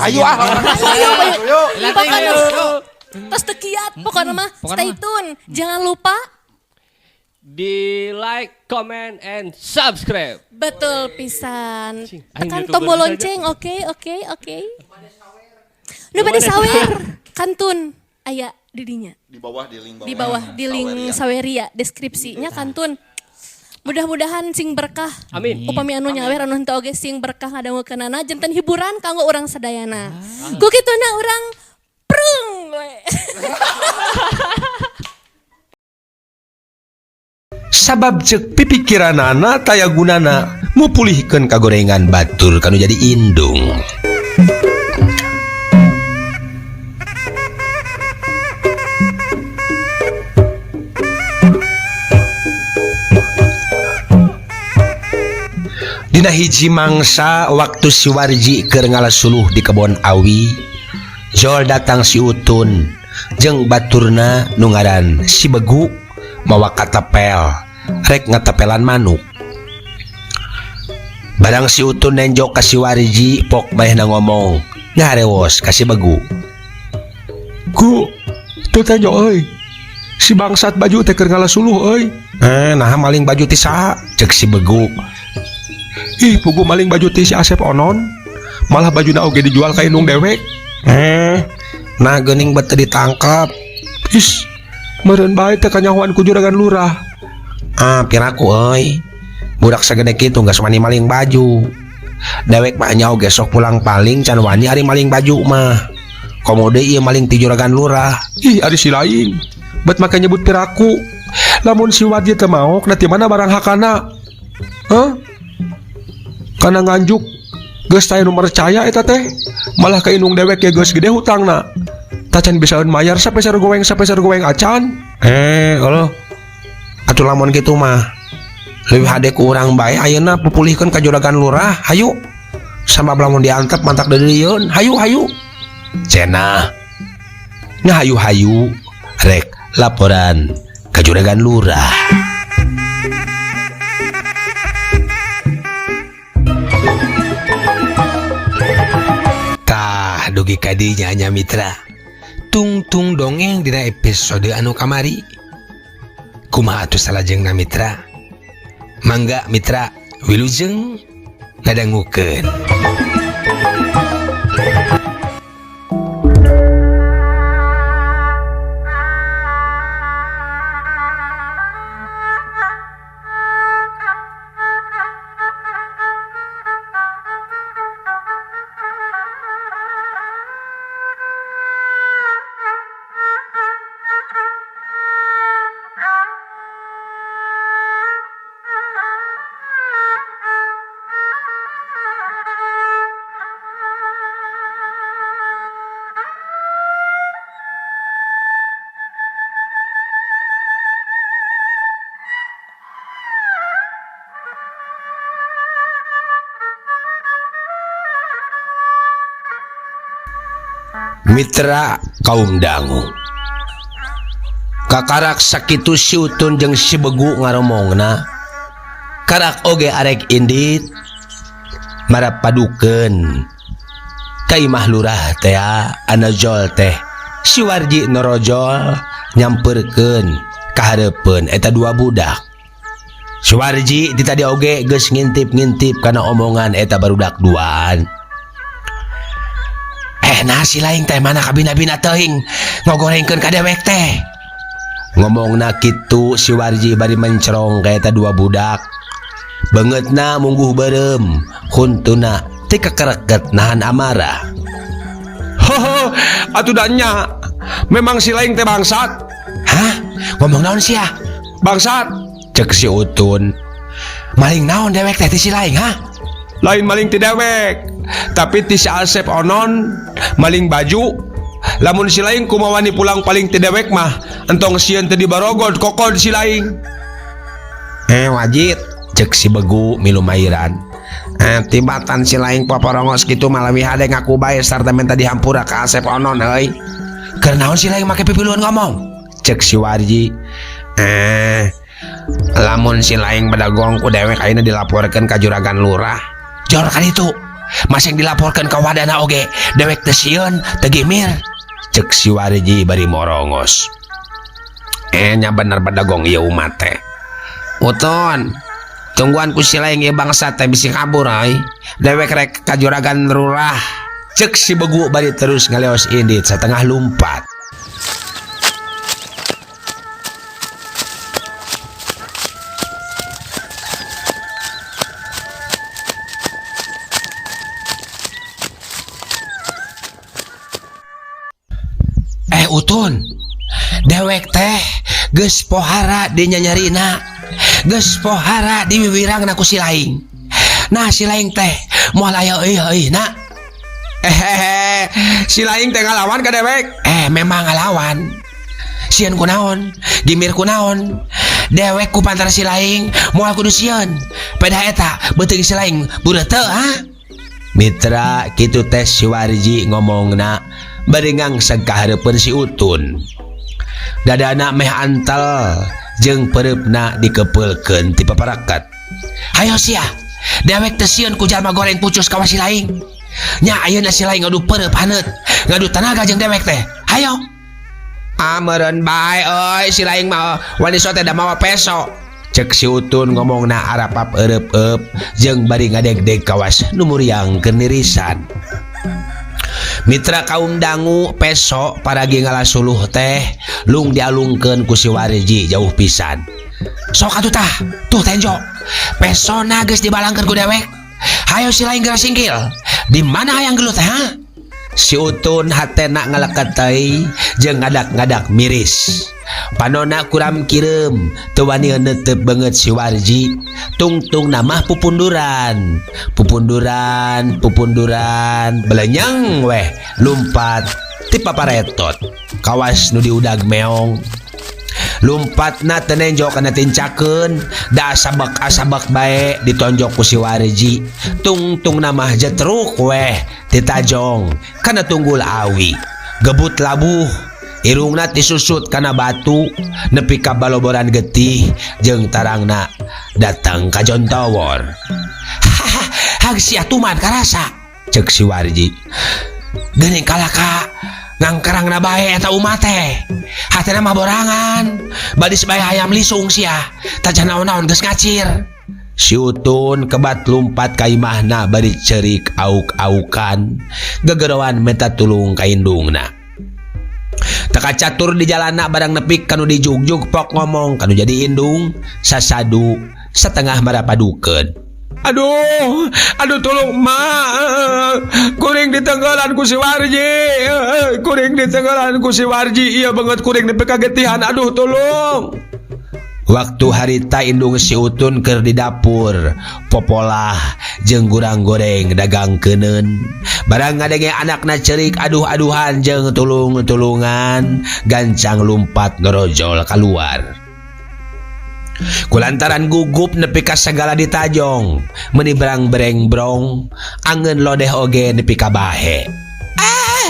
Ayo ah. Ayo, ayo. Ayo. Pokoknya tos teu kiat, pokoknya mah Pokoknya stay mah. tune. Jangan lupa Di like, comment, and subscribe. Betul pisan. Cing, aing Tekan YouTuber tombol saja. lonceng, oke, oke, oke. Nu bade sawer, kantun aya di dinya. Di bawah di link bawah. Di bawah di link Saweria. Saweria deskripsinya kantun. Mudah-mudahan sing berkah. Amin. Upami anu nyawer anu henteu oge sing berkah ngadangukeunana janten hiburan kanggo urang sadayana. Ku kituna urang prung we. Sabab cek pipikiranana taya gunana mupulihkeun kagorengan batur kanu jadi indung. Dina hiji mangsa waktu si Warji keur ngalasuluh di kebon awi, jol datang si Utun jeung baturna nu ngaran si Begu mawa katapel rek ngatapelan manuk. Barang si Utun nenjok ka si Warji pok manehna ngomong ngarewos ka si Begu. Ku teu tenjo euy. Si bangsat baju teh keur ngalasuluh euy. Naha maling baju ti saha? Cek si Begu. Ih, pugu maling baju ti si Asep Onon. Malah bajuna oge dijual ka indung dewek. Nah geuning bet teu ditangkap. Is, meureun bae teh kanyahoan ku juragan lurah. Ah, piraku euy. Budak sagede kitu geus wani maling baju. Dewek mah nya oge sok pulang paling can wani ari maling baju mah. Komo deui ieu maling ti juragan lurah. Ih, ari si lain. Bet make nyebut piraku. Lamun si Warji teu maok, na ti mana barang hakana? Hah? Kana nganjuk geus teh nu percaya eta teh. Malah ka indung dewek ge geus gede hutangna. Tacan bisaeun mayar sapeser goeng sapeser goeng acan. Aloh. Atuh lamun kitu mah leuwih hade ku urang bae ayeuna pupulihkeun ka juragan lurah. Hayu. Sabab lamun diantep mantak deulieun. Hayu hayu. Cenah. Ngahayu-hayu rek laporan ka juragan lurah. Tah dugi ka dinya nya mitra. Tungtung dongeng dina episode anu kamari. Kumaha atuh salajengna mitra? Mangga mitra wilujeng ngadangukeun. Mitra kaum dangu. Kakarak sakitu si Utun jeung si Begu ngaromongna. Karak oge arek indit marapadukeun ka imah lurah teh anajol teh. Si Warji norojol nyamperkeun ka hareupeun eta dua budak. Si Warji di tadi oge geus ngintip-ngintip kana omongan eta barudak duaan. Nah si lain teh mana kabina-bina teuing ngogorengkeun ka dewek teh. Ngomongna kitu si Warji bari mencerong ka eta dua budak. Beungeutna mungguh beureum, huntuna teu kekereket nahan amarah. Hoho, atuh da nya. Memang si lain teh bangsat. Hah? Ngomong naon sia? Bangsat. Cek si Utun. Maling naon dewek teh ti si lain, hah? Lain maling ti dewek, tapi ti si Asep Onon maling baju. Lamun si lain kumawani pulang paling ti dewek mah, entong sieun teu dibarogod kokod si lain. Wajib cek si Begu milu mairan. Tibatan si lain poporongos kitu mah leuwih hade ngaku bae sarta minta dihampura ka Asep Onon euy. Keur naon si lain make pipiluan ngomong? Cek si Warji. Lamun si lain bedagong ku dewek ayeuna dilaporkeun ka juragan lurah. Jor kan itu. Masing dilaporkeun ka wadana oge dewek teu sieun teu gimir. Cek si Warji bari morongos. Nya bener bedagong ieu umat teh. Utun, tungguan ku si laing ieu bangsa teh bisi kabur ai. Dewek rek ka juragan rurah. Cek si begu bari terus ngaleos indit setengah lumpat. Utun, dewek teh geus pohara di nyanyarina, geus pohara di wiwirangna ku si laing. Nah si laing teh moal aya euy-euyna. Si laing teh ngalawan ka dewek. Memang ngalawan. Sieun kunaon, gimir kunaon. Dewek ku pantar si laing moal kudu sieun. Pedah eta beuteung si laing bureut teu ha? Mitra kitu teh si Warji ngomongna bari ngangseg ka hareupeun si Utun. Dadana meh antel jeung peureupna dikepeulkeun ti paparakat. Hayo sia, dewek teu sieun ku jalma goreng pucus ka si laing. Nya ayeuna si laing ngadu peureub haneut, ngadu tanaga jeung dewek teh. Hayo. Ah meureun bae euy si laing mah wani sote da mawa peso. Cek si Utun ngomongna arapap eureupeup jeung bari ngadegdeg kawas nu muriang keur nirisan. Mitra kaum dangu peso paragi ngalasuluh teh lung dialungkeun ku si Warji jauh pisan. Sok atuh tah, tuh tenjo. Pesona geus dibalangkeun ku dewek. Hayo si laing geura singkil. Di mana hayang gelut teh ha? Si Utun hatena ngaleket teuing jeung ngadak-ngadak miris. Panona kuram kireum teu wani neuteup beungeut si Warji. Tungtung namah pupunduran. Pupunduran, pupunduran, belenyeng weh lumpat ti paparetot. Kawas nu diudag meong. Lumpatna teu nenjo kana tincakeun, da asabak-asabak bae ditonjok ku si Warji. Tungtung namah jetruk weh titajong kana tunggul awi. Gebut labuh, irungna tisusut kana batu nepi ka baloboran getih jeung tarangna datang ka jontowor. Haha, hag sia tuman karasa, cek si Warji. Geuning kalaka ngangkerangna bae eta umat teh. Hatena mah borangan, badis bae hayam lisung sia, tajan naon-naon geus ngacir. Si Utun kebat lumpat ka imahna bari cerik auk-aukan, gegeroan menta tulung ka indungna. Teka catur di jalana barang nepi kanu dijugjug pok ngomong kanu jadi indung sasadu setengah marapadukeun. Aduh, aduh tolong ma, kuring ditenggelan ku si Warji, kuring ditenggelan ku si Warji, iya banget kuring nepi kagetihan, aduh tolong. Waktu harita indung si Utun keur di dapur, popolah jeung gurang goreng dagang keuneun. Barang ngadenge anakna cerik aduh-aduhan jeung tulung-tulungan, gancang lumpat norojol kaluar. Kulantaran gugup nepi ka sagala ditajong, meuni berang bereng brong, angeun lodeh oge nepi ka bahe. Ah,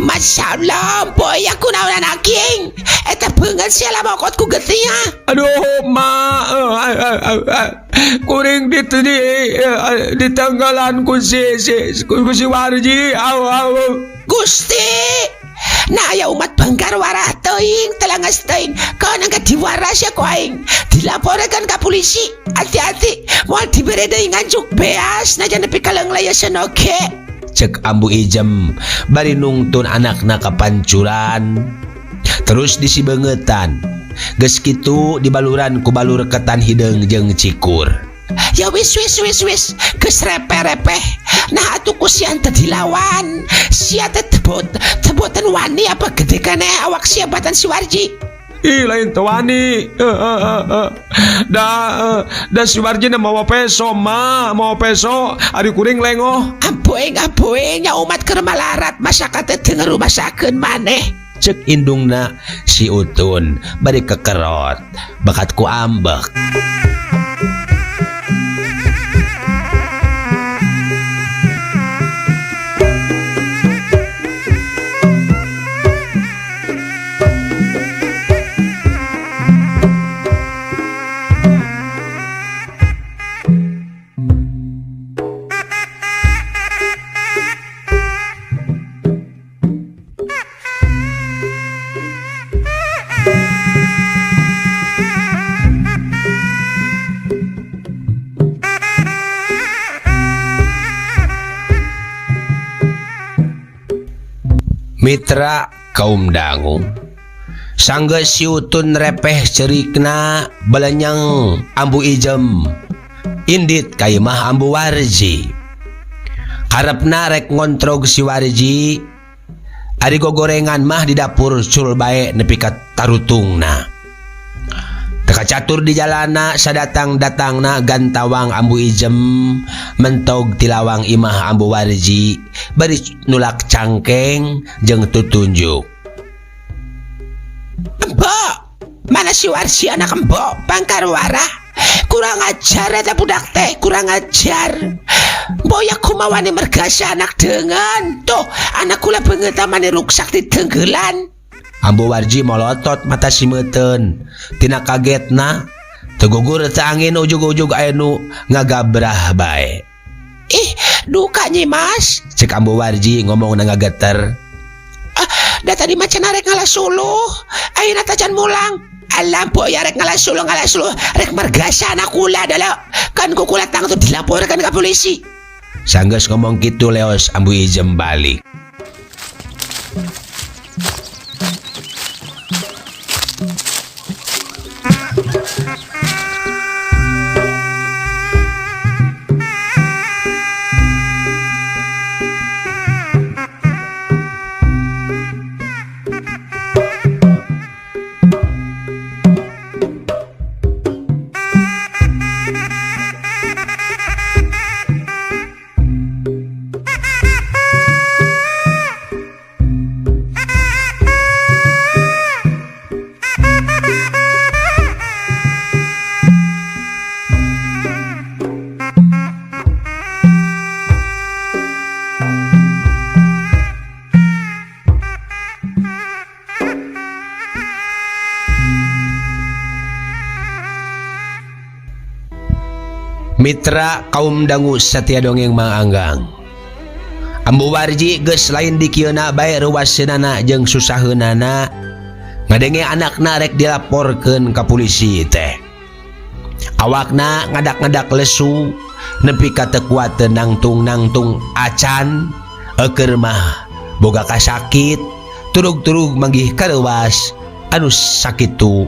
Masya Allah, boy aku naonan aking. Eta beungeut sia lamokot ku getih. Aduh, ma, kuring ditenggelan ku si Warji. Au, au. Gusti, nah aya umat bangkar warah teuing, telangas teuing. Kau nangka diwaras ya ku aing. Dilaporkan ka polisi. Hati-hati, moal dibere deui nganjuk beas najan nepi ka leung layaseun oge. Cek Ambu Ijem bari nungtun anakna ka pancuran. Terus disibeungetan. Geus kitu dibaluran ku balur ketan hideung jeung cikur. Ya wis wis wis wis, geus repe-repeh. Nah atuh ku sia teu dilawan. Sia teh teboten wani apa gede kane awak sia batan si Warji. Ih, lain teu wani. Da si Warji na mawa peso, ma, mawa peso, ari kuring lengoh. Ampoeng, ampoeng, nya umat keur malarat, masyarakat teh teu ngarumasakeun maneh. Cek indungna si Utun bari kekerot, bakat ku ambek. Mitra kaum dangu sanggeus si Utun repeh cerikna belenyeng Ambu Ijem indit ka imah Ambu Warji. Karepna rek ngontrog si Warji ari gogorengan mah di dapur cul bae nepi ka tarutungna. Teu kacatur di jalana sadatang-datangna gantawang Ambu Ijem mentog ti lawang imah Ambu Warji bari nulak cangkeng jeung tutunjuk. Embo, mana si Warji anak embo pangkarwarah? Kurang ajar eta budak teh, kurang ajar. Boya kumaha wani mergasa anak dengan tuh anak kula beungeut mani ruksak di tenggelan. Ambu Warji molotot mata simeuten tina kagetna teu gugur teu angin ujug-ujug aya nu ngagabrah bae. Ih, duka nyi Mas, cek Ambu Warji ngomongna ngageter. Ah, da tadi mah cenah rek ngalah suluh, ayeuna tacan mulang. Alah boya rek ngalah suluh ngalah suluh, rek mergasa anak kula adalah kan ku kula tangtu dilaporkan ke polisi. Sanggeus ngomong kitu leos Ambu Ijem balik. Mitra kaum dangu satia dongeng Mang Anggang. Ambu Warji geus lain dikieuna bae ruwaseunana jeung susaheunana ngadenge anakna rek dilaporkeun ka polisi teh. Awakna ngadak-ngadak lesu nepi ka teu kuat teu nangtung-nangtung acan eukeun mah boga kasakit turug-turug manggih kareuwas anu sakitu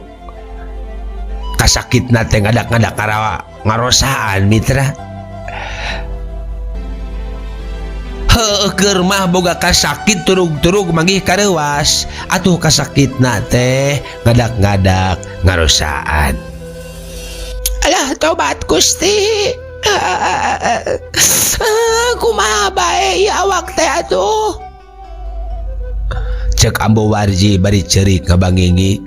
kasakitna teh ngadak-ngadak ngarosaan mitra. Heueuh keur mah boga kasakit turug-turug manggih kareuwas atuh kasakitna teh ngadak-ngadak ngarosaan. Alah tobat Gusti. Kumaha bae ieu awak teh atuh. Cek Ambu Warji bari ceurik ngabangingik.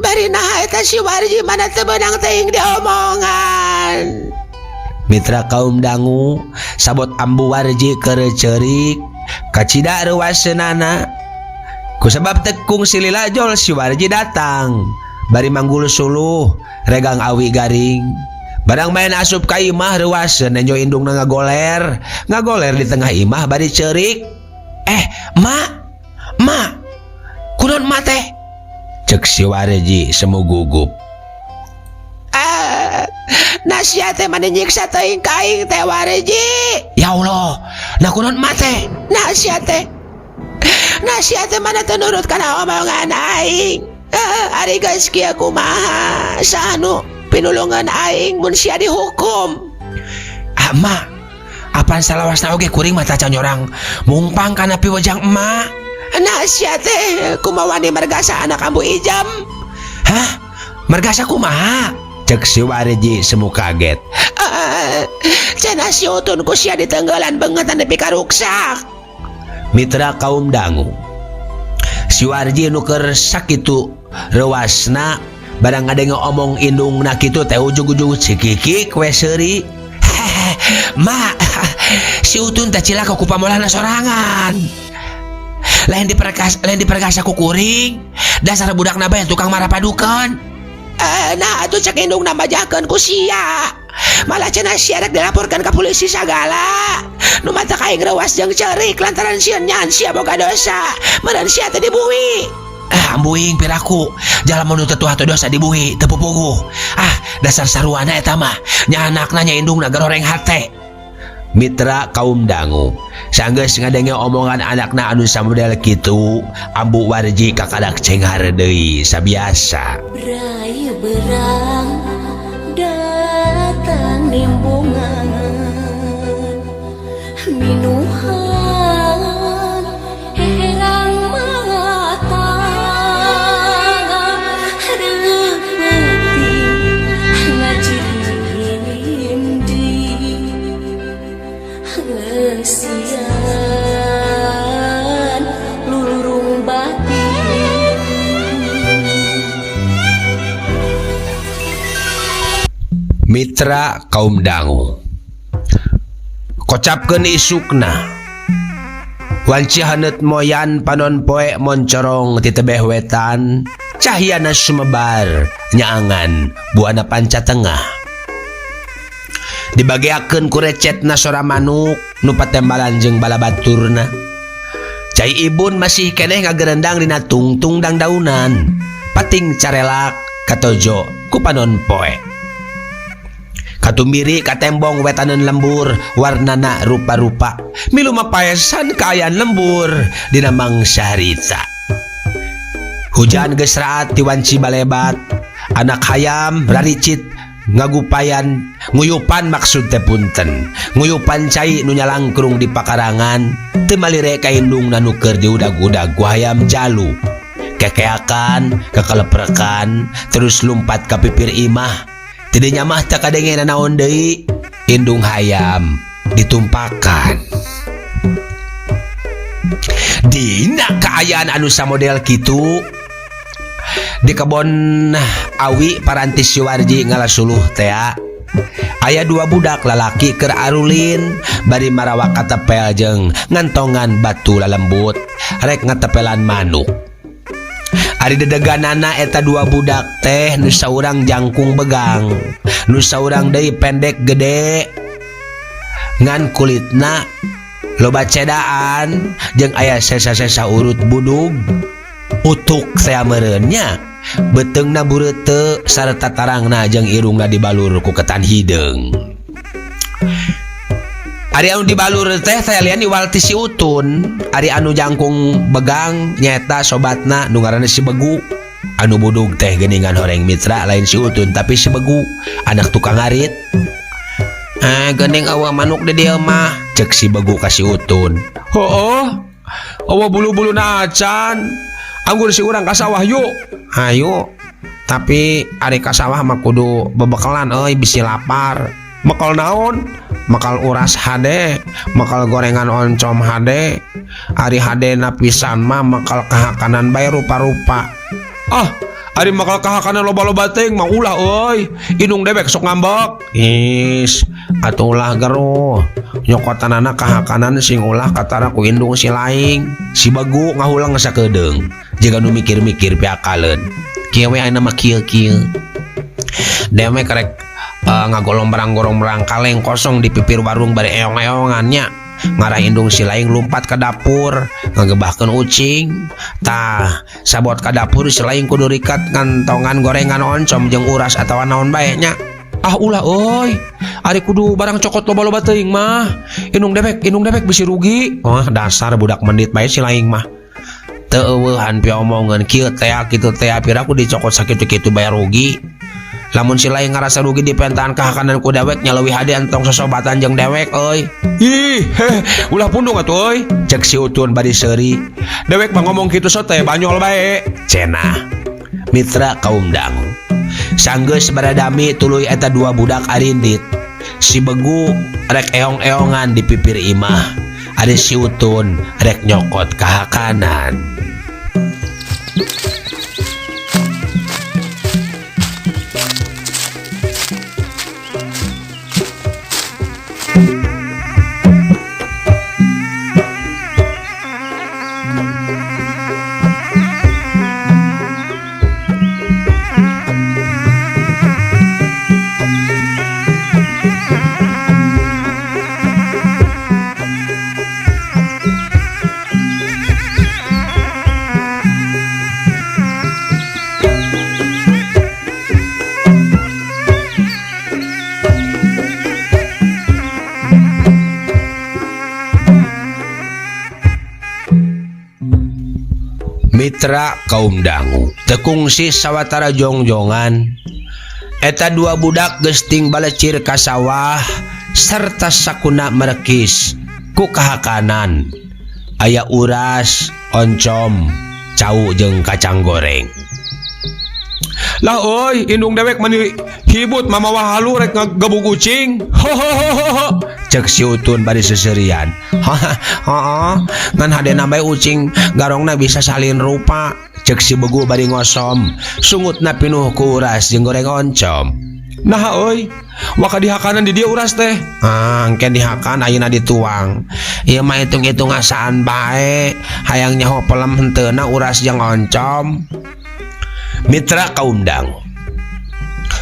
Bari naha eta si Warji mana teu beunang teuing diomongan. Mitra kaum dangu sabot Ambu Warji keur ceurik kacida reuwaseunana. Kusabab tekung silila jol si Warji datang bari manggul suluh regang awi garing. Barang main asup ka imah reuwaseun nenjo indungna ngagoler, ngagoler di tengah imah bari ceurik. Mak, mak, kunaon mak teh? Cek si Warji semu gugup. Nasia teh mani nyiksa teuing ka aing teh Warji. Ya Allah, nah kunaon mak teh? Nasia teh, nasia teh mana teu nurut kana omongan aing. Ari geus kieu kumaha? Saha nu pinulungan aing mun sia dihukum? Ah, mak, apan salawasna oge kuring mah tacan nyorang mungpang kana piwejang emak. Nah sia teh kumaha wani mergasa anak Ambu Ijam? Hah? Mergasa kumaha? Cek si Warji semu kaget. Cenah si Utun ku sia ditenggelan beungeut nepi ka ruksak. Mitra kaum dangu. Si Warji nu keur sakitu reuasna barang ngadenge omong indungna kitu teh ujug-ujug cikikik we seuri. Hehe, mak, si Utun teh cilaka ku pamolahna sorangan. Lain diperkasa ku kuring. Dasar budakna bae tukang marapadukeun. Nah atuh cek indungna majakeun ku sia. Malah cenah sia rek dilaporkan ka polisi sagala. Nu matak aing reuas jeung ceurik lantaran sieun nyan sia boga dosa. Meureun sia teh dibui. Ambuing piraku. Jalma nu teu tuah teu dosa dibui teu pupuguh. Ah, dasar saruana eta mah. Nya anakna nya indungna garoreng hate. Mitra kaum dangu sanggeus ngadenge omongan anakna anu samodel kitu, Ambu Warji kakadak cenghar deui sabiasa. Brai berang datang nimbungan minuhan herang mata reupeting ngajirindi ngeusian lulurung batin. Mitra kaum dangu kocapkeun isukna wanci haneut moyan panon poe moncorong ti tebeh wetan, cahyana sumebar nyaangan buana panca tengah dibageakeun ku recetna sora manuk nu patembalan jeung balabaturna. Cai ibun masih keneh ngagerendang dina tungtung dangdaunan pating carelak katojo ku panon poe. Katumbiri katembong wetaneun lembur warnana rupa-rupa milu mapaesan kaayaan lembur dina mangsa harita. Hujan geus raat ti wanci balebat, anak hayam raricit ngagupayan nguyupan maksud teh punten nguyupan cai nu nyalangkrung di pakarangan teu malire ka indungna nu keur diudag-udag ku hayam jalu. Kekeakan kekeleprekan terus lumpat ka pipir imah. Tidinya mah teu kadenge nanaon deui, indung hayam ditumpakan. Dina kaayaan anu samodel kitu di kebon awi parantis si Warji ngalasuluh tea. Aya dua budak lalaki keur arulin bari marawak katepel jeung ngantongan batu lalembut rek ngatepelan manuk. Ari dedeganana eta dua budak teh nu saurang jangkung begang, nu saurang deui pendek gede ngan kulitna loba cedaan jeung aya sesa-sesa urut budug utuk teh meureun nya beuteungna bureuteu sarta tarangna jeung irungna dibalur ku ketan hideung. Ari anu dibalur teh lian iwal ti si Utun. Ari anu jangkung begang nyaeta sobatna nu ngaranna si Begu. Anu budug teh geuningan horeng mitra lain si Utun tapi si Begu, anak tukang ngarit. Geuning eueuh manuk di dieu mah, cek si Begu ka si Utun. Heueuh, eueuh bulu-buluna acan. Anggur si urang ka sawah yuk. Hayu, tapi ari ka sawah mah kudu bebekalan euy bisi lapar. Bekal naon? Bekal uras hade, bekal gorengan oncom hade. Ari hadena pisan mah bekal kahakanan bae rupa-rupa. Ah, ari bekal kahakanan loba-loba teuing mah ulah euy. Indung dewek sok ngambek. Is, atuh ulah geruh. Nyokotanana kahakanan sing ulah katara ku indung si laing. Si Begu ngahulang sakedeung. Jiga nu mikir-mikir piakaleun. Kieu we ayeuna mah kieu-kieu. Dewek rek ngagolombrang-golombrang kaleng kosong di pipir warung bari eong-eongannya. Ngarah indung si laing lumpat ke dapur ngagebahkeun ucing. Tah sabot ka dapur si laing kudu rikat ngantongan gorengan oncom jeung uras atawa naon bae nya. Ah ulah euy, ari kudu barang cokot loba-loba teuing mah. Indung dewek bisi rugi. Wah dasar budak mendit bae si laing mah. Teu eueuhan piomongeun kieu teh kitu teh pira ku dicokot sakitu-kitu bae rugi. Lamun si laing ngarasa rugi dipentaan kahakanan ku dewek nya leuwih hade entong sosobatan jeung dewek euy. Ih, heh, ulah pundung atuh euy. Cek si Utun bari seuri. Dewek mah ngomong kitu sote banyol bae. Cenah. Mitra kaum dangu. Sanggeus baradami tuluy eta dua budak arindit. Si Begu rek eong-eongan di pipir imah. Ari si Utun rek nyokot kahakanan. Mitra kaum dangu teu kungsi sawatara jongjongan. Eta dua budak geus ting balecir ka sawah sarta sakuna merekis ku kahakanan. Aya uras, oncom, cau jeung kacang goreng. Lah euy, indung dewek mani hibut mamawa halu rek ngagebug ucing. Hohohoho. Cek si Utun bari seserian. Heeh, ngan hadena bae ucing garongna bisa salin rupa. Cek si Begu bari ngosom, sungutna pinuh ku uras jeung goreng oncom. Naha euy, waka dihakanan di dieu uras teh. Ah, engke dihakan ayeuna dituang. Ieu mah hitung-hitung asaan bae, hayang nyaho pelem henteuna uras jeung oncom. Mitra kaum dangu.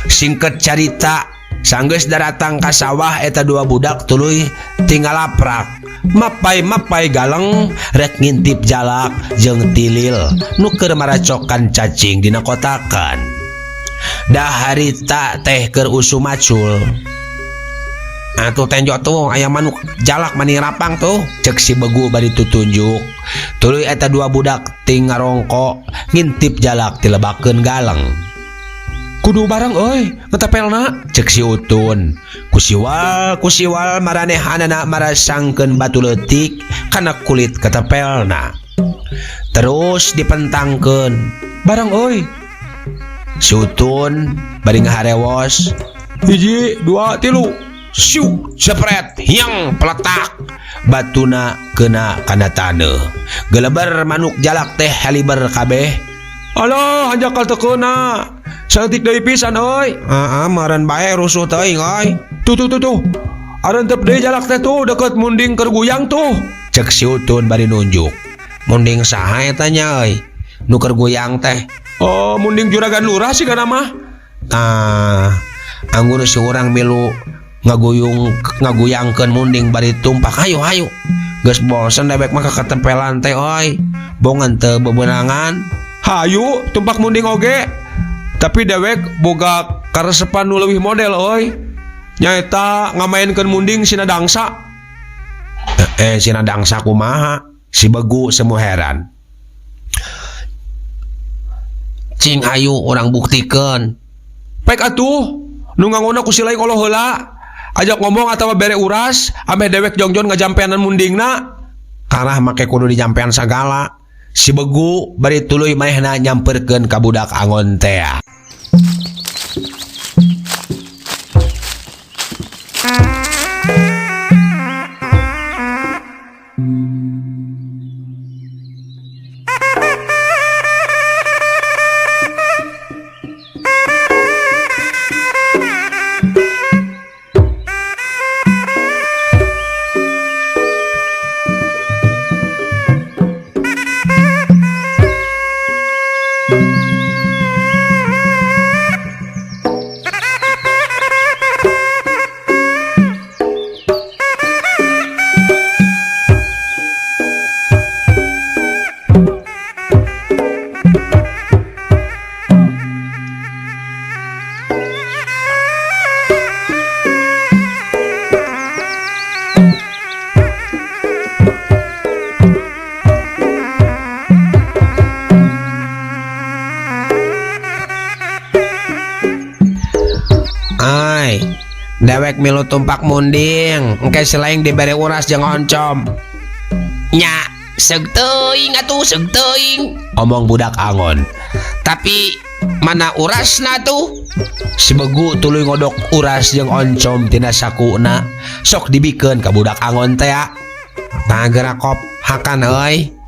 Singkat carita, sanggeus daratang ka sawah eta dua budak tuluy tinggal laprak. Mapai-mapai galeng rek ngintip jalak jeung tilil nu keur maracokan cacing dina kotakan. Dah harita teh keur usum macul. Atuh tenjo tuh aya manuk jalak mani rapang tuh, cek si Begu bari tutunjuk. Tuluy eta dua budak ting ngarongko ngintip jalak tilebakeun galeng. Kudu bareng euy ngetepelna, cek si Utun. Kusiwal kusiwal maranehanana marasangkeun batu leutik kana kulit ketepelna. Terus dipentangkeun. Bareng euy. Si Utun bari ngaharewos. 1 2 3. Syuk jepret hiang peletak batuna kena kana taneuh. Geleber manuk jalak teh haliber kabeh. Alah hanjakal teu keuna. Saeutik deui pisan euy. Heeh, meureun bae rusuh teuing euy. Tuh tuh tuh tuh. Arentep deui jalak teh tuh deket munding keur guyang tuh. Cek si Utun bari nunjuk. Munding saha eta nya euy? Nu keur guyang teh. Oh, munding juragan lurah sigana mah. Tah, anggur si urang milu ngaguyangkeun munding bari tumpak hayu hayu. Geus bosen dewek mah kaketempelan teh euy. Bongan teu bebenangan. Hayu tumpak munding oge. Tapi dewek boga karesepan nu leuwih model euy. Nyaeta ngamaenkeun munding sina dangsa. Sina dangsa kumaha? Si Begu semu heran. Cing hayu urang buktikeun. Pek atuh, nu ngangona ku si laing oloh heula. Ajak ngomong atawa bere uras, ameh dewek jongjon ngajampeanan mundingna. Karah make kudu dijampean sagala. Si Begu bari tuluy manehna nyamperkeun ka budak angon tea. Dewek milu tumpak munding, engke selain dibere uras jeung oncom. Nya, seug teuing atuh, seug teuing. Omong budak angon. Tapi mana urasna tuh? Si Begu tuluy ngodok uras jeung oncom tina sakuna, sok dibikeun ka budak angon tea. Tah geura kop hakan euy.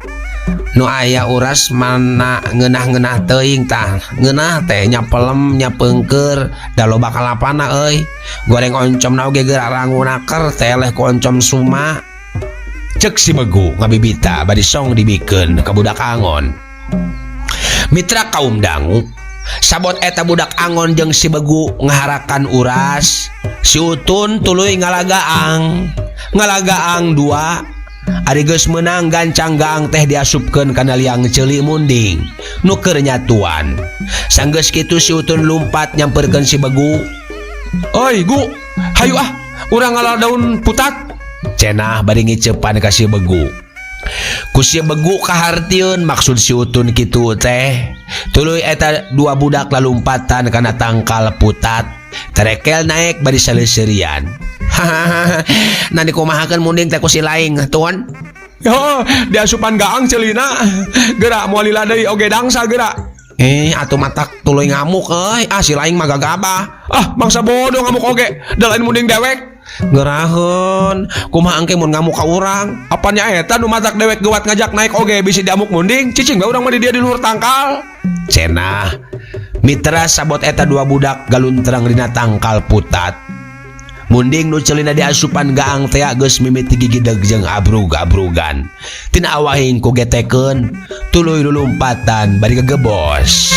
Nu aya uras mana ngeunah-ngeunah teuing tah. Ngeunah teh nya pelem nya peungkeur da loba kalapana euy. Goreng oncom na oge geura rangunaker teh leh ku oncom suma. Cek si Begu ngabibita bari song dibikeun ka budak angon. Mitra kaum dangu, sabot eta budak angon jeung si Begu ngaharakan uras, si Utun tuluy ngalagaang. Ngalagaang dua. Ari geus meunang gancang gaang teh diasupkeun kana liang ceuli munding nu keur nyatuan. Sanggeus kitu si Utun lumpat nyamperkeun si Begu. Oi Gu, hayu ah, urang ngala daun putat. Cenah bari ngiceupan ka si Begu. Ku si Begu kahartieun maksud si Utun kitu teh. Tuluy eta dua budak lalumpatan kana tangkal putat. Terekel naek bari saleuserian. Hahaha, nah dikumahakeun munding teh ku si laing tuan. Yo, diasupan gaang celina. Gerak moal lila deui oge dangsa gerak. Atuh matak tuluy ngamuk euy. Ah si laing mah gagabah. Ah, mangsa bodoh ngamuk oge. Da lain munding dewek. Geraheun, kumaha engke mun ngamuk ka urang? Apanya eta nu matak dewek geuwat ngajak naik oge bisi diamuk munding, cicing bae urang mah di dia di luhur tangkal. Cenah. Mitra sabot eta dua budak galuntrang dina tangkal putat. Munding nu celina diasupan gaang tea geus mimiti gigideg jeung abrug-abrugan. Tina awahing ku getekeun, tuluy lulumpatan bari gegebos.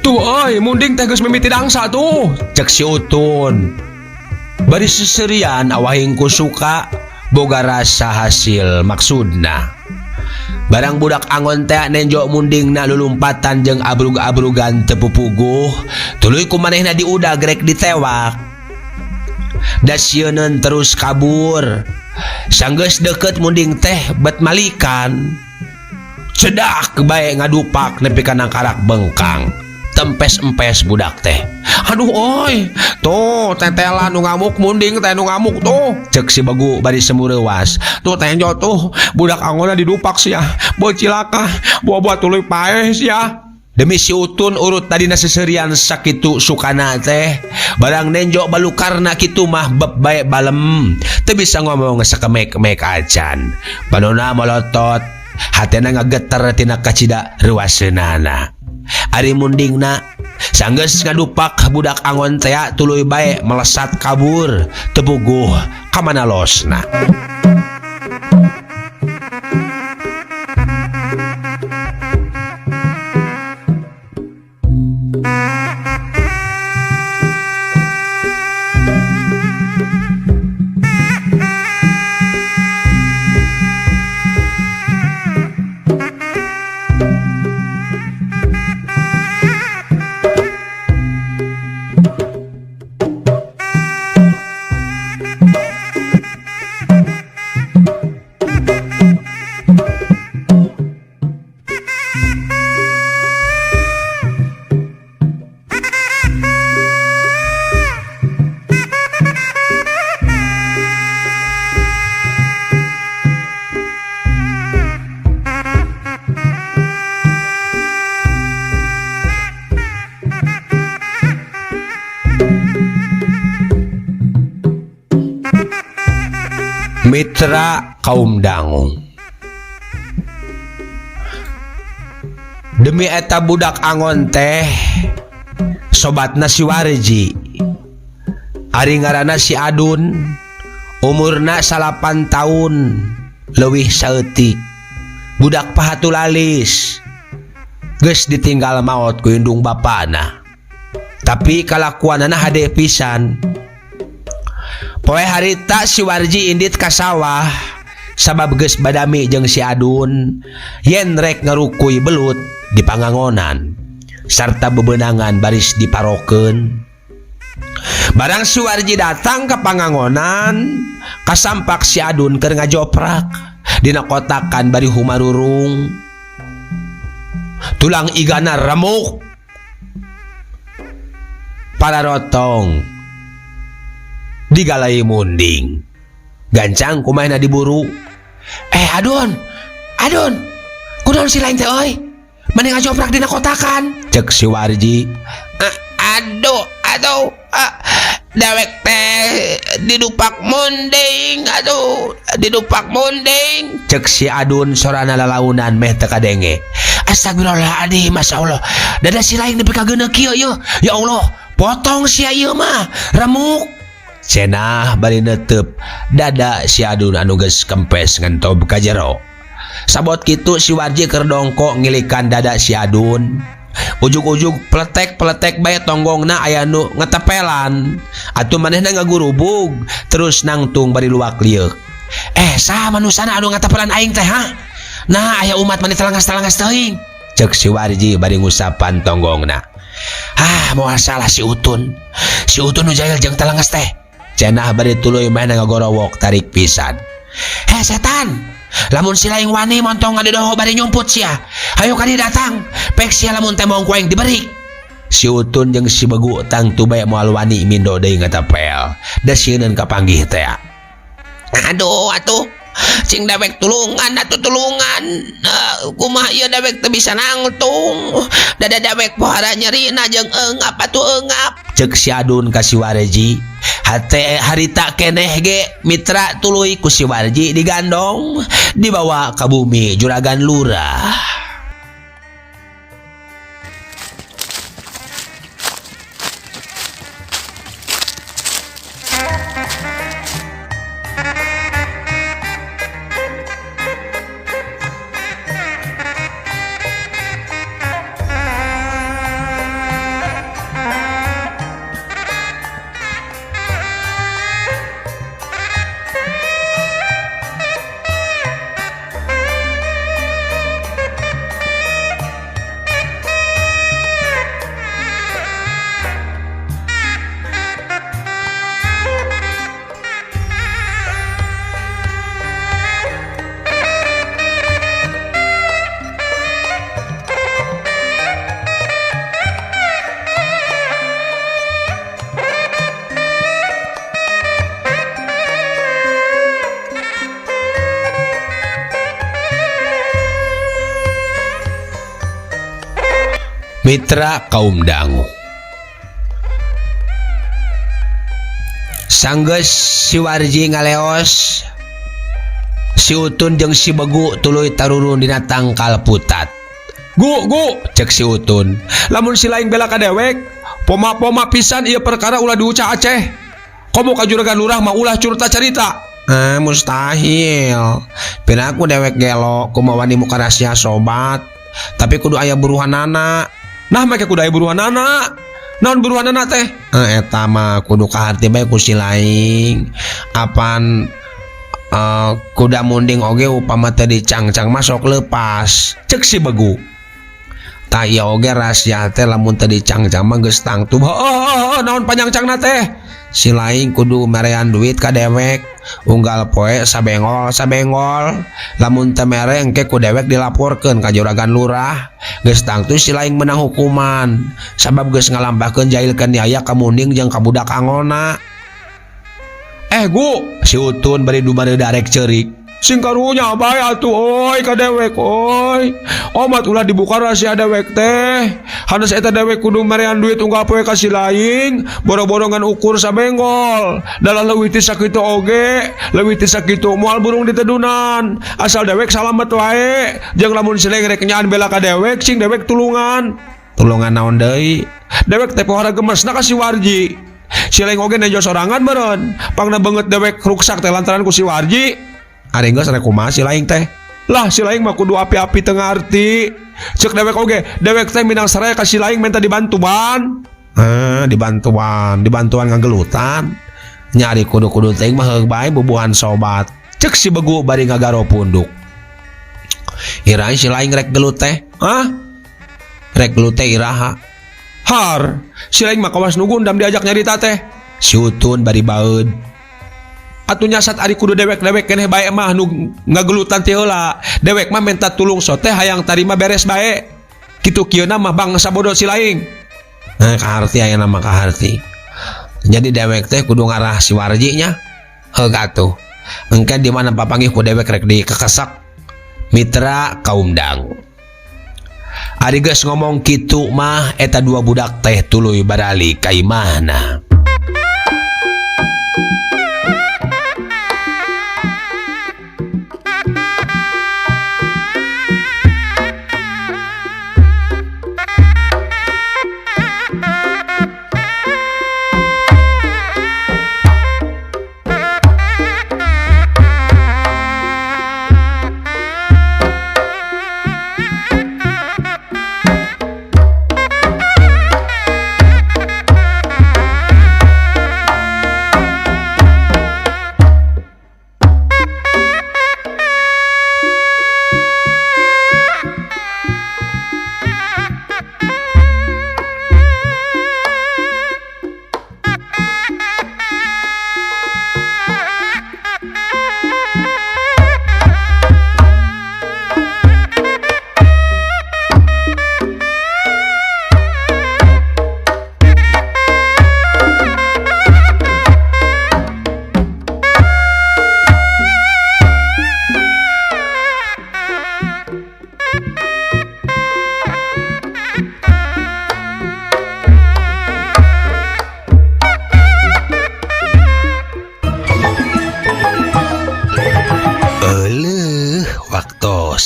Tuh euy, munding teh geus mimiti dangsa tuh. Cek si Utun. Bari seserian awahing ku suka boga rasa hasil maksudna. Barang budak angon teh nenjo mundingna lulumpatan jeung abrug-abrugan teu pupuguh, tuluy ku manehna diudag rek ditewak. Da sieuneun terus kabur. Sanggeus deukeut munding teh bet malikan. Cedak bae ngadupak nepi ka nangkarak bengkang. Tempes-empes budak teh. Aduh oi, tuh tetelan nu ngamuk munding teh nu ngamuk tuh. Cek si Begu bari semureuwas. Tuh tenjo tuh budak angona didupak sia. Beuh cilaka, buah-buah tuluy paeh sia. Demi si Utun urut tadina seserian sakitu sukana teh. Barang nenjo balukarna kitu mah beb bae balem. Teu bisa ngomong sakemek-mek acan. Panona molotot, hatena ngageter tina kacida reuaseunana. Ari mundingna sanggeus ngadupak budak angon tea tuluy bae melesat kabur teu puguh ka mana losna. Mitra kaum dangung. Demi eta budak angon teh sobatna si Warji. Ari ngaranna si Adun, umurna 8 tahun leuwih saeutik. Budak pahatulalis. Geus ditinggal maot ku indung bapana. Tapi kalakuanana hade pisan. Poe harita si Warji indit ka sawah sabab geus badami jeung si Adun yen rek ngarukuy belut di pangangonan sarta bebenangan baris diparokeun. Barang si Warji datang ke pangangonan, kasampak si Adun keur ngajoprak dina kotakan bari humarurung. Tulang igana remuk, pararotong digalai munding. Gancang kumaha diburu. Adun, Adun, kunaon si lain teh euy? Mane ngajoprak dina kotakan? Cek si Warji. Aduh, aduh, Dewek teh didupak munding, aduh, didupak munding. Cek si Adun sorana lalaunan meh teu kadenge. Astagfirullahaladzim, Masya Allah. Dada si lain nepi ka geuneuh kieu yeuh. Ya Allah, potong sia ieu mah, remuk. Cenah bari netep dada si Adun anu geus kempes ngentob ka jero. Sabot kitu si Warji keur dongko ngilikan dada si Adun. Ujug-ujug peletek-peletek bae tonggongna aya nu ngetepelan. Atuh manehna ngagurubug terus nangtung bari luak lieuk. Saha manusana anu ngatepelan aing teh ha? Nah, aya umat mani telangas-telangas teuing. Cek si Warji bari ngusapan tonggongna. Ah, moal salah si Utun. Si Utun nu jahil jeung telangas teh. Cenah bari tuluy manehna ngagorowok tarik pisan. Heh setan, lamun si laing wani montong ngadedoho bari nyumput sia. Hayu kali datang, pek sia lamun tembong ku aing diberi. Si Utun jeung si Begu tangtu bae moal wani mindo deui ngatepel. Da sieuneun kapanggih teh. Aduh atuh, cing dewek tulungan atuh tulungan. Kumaha ieu dewek teu bisa nangtung. Dada dewek pohara nyerina jeung eungap atuh eungap. Cek si Adun ka si Warji. Hate harita keneh ge mitra tuluy ku si Warji digandong dibawa ka bumi Juragan Lurah. Mitra kaum dangu. Sanggeus si Warji ngaleos, si Utun jeung si Begu tuluy tarurun dina tangkal putat. Gu, gu, cek si Utun. Lamun si laing bela ka dewek, poma-poma pisan ieu perkara ulah diucah Aceh. Komo ka juragan lurah mah ulah curta carita. Mustahil. Piraku dewek gelo kumaha wani muka rahasia sobat. Tapi kudu aya buruhanana. Nah, make kudu aya buruhanana. Naon buruhanana teh? Eta mah kudu kaharti bae ku si laing. Apan kuda munding oge upama teh dicangcang mah sok leupas. Cek si Begu. Tah ieu oge rahasia teh lamun teh dicangcang mah geus tangtu. Heuh, naon panjangcangna teh? Si laing kudu merean duit ka dewek. Unggal poe sabengol sabengol. Lamun teu mere engke ku dewek dilaporkeun ka juragan lurah. Geus tangtu si laing menang hukuman. Sabab geus ngalampahkeun jahil kaniaya ka munding jeung ka budak angona. Gu, si Utun bari dumareuda rek ceurik. Sing karunya bae atuh euy ka dewek euy. Omat ulah dibuka rahasia dewek teh. Hanes eta dewek kudu merean duit unggal poe ka si laing, boro-borongan ukur sabenggol. Dalah leuwih ti sakitu oge, leuwih ti sakitu moal burung ditedunan. Asal dewek salamet wae. Jeung lamun si laing rek nyaan bela ka dewek, sing dewek tulungan. Tulungan naon deui? Dewek teh pohara gemesna ka si Warji. Si laing oge nejo sorangan meureun. Pangna beungeut dewek ruksak teh lantaran ku si Warji. Ari geus rek kumaha si laing teh? Lah si laing mah kudu api-api teu ngarti. Ceuk dewek oge, dewek teh minang saraya ka si laing minta dibantuan. Dibantuan, dibantuan ngagelutan. Nyari kudu-kudu teuing mah heug bae bubuhan sobat. Ceuk si Begu bari ngagaro punduk. Iraha si laing rek gelut teh? Hah? Rek gelut teh iraha? Har, si laing mah kawas nu gundam diajak nyarita teh. Si Utun bari baeud. Atuh nyasat ari kudu dewek-dewek keneh bae mah nu ngagelutan ti heula. Dewek mah minta tulung sote hayang tarima beres bae. Kitu kieuna mah bangsa bodoh si laing. Nah, kaharti aya nama kaharti. Jadi dewek teh kudu ngarah si Warji nya. Heug atuh. Engke di mana papanggih ku dewek rek dikekesak. Mitra kaum dangu. Ari geus ngomong kitu mah eta dua budak teh tuluy baralik ka imahna.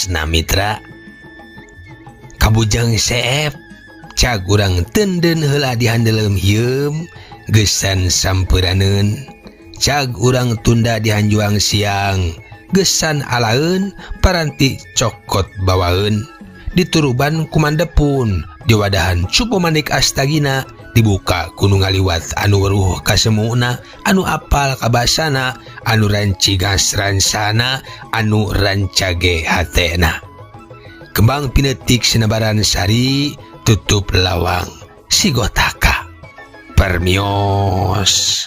Leresna mitra Kabujang seep cag urang tenden heula di handeuleum hieum gesan sampuraneun cag urang tunda di hanjuang siang gesan alaeun paranti cokot bawaeun dituruban kumandepun diwadahan cupu manik astagina dibuka ku nu ngaliwat anu weruh kasemuna anu apal kabasana anu rancigas ransana anu rancage hatena kembang pinetik sinebaran sari tutup lawang sigotaka permios.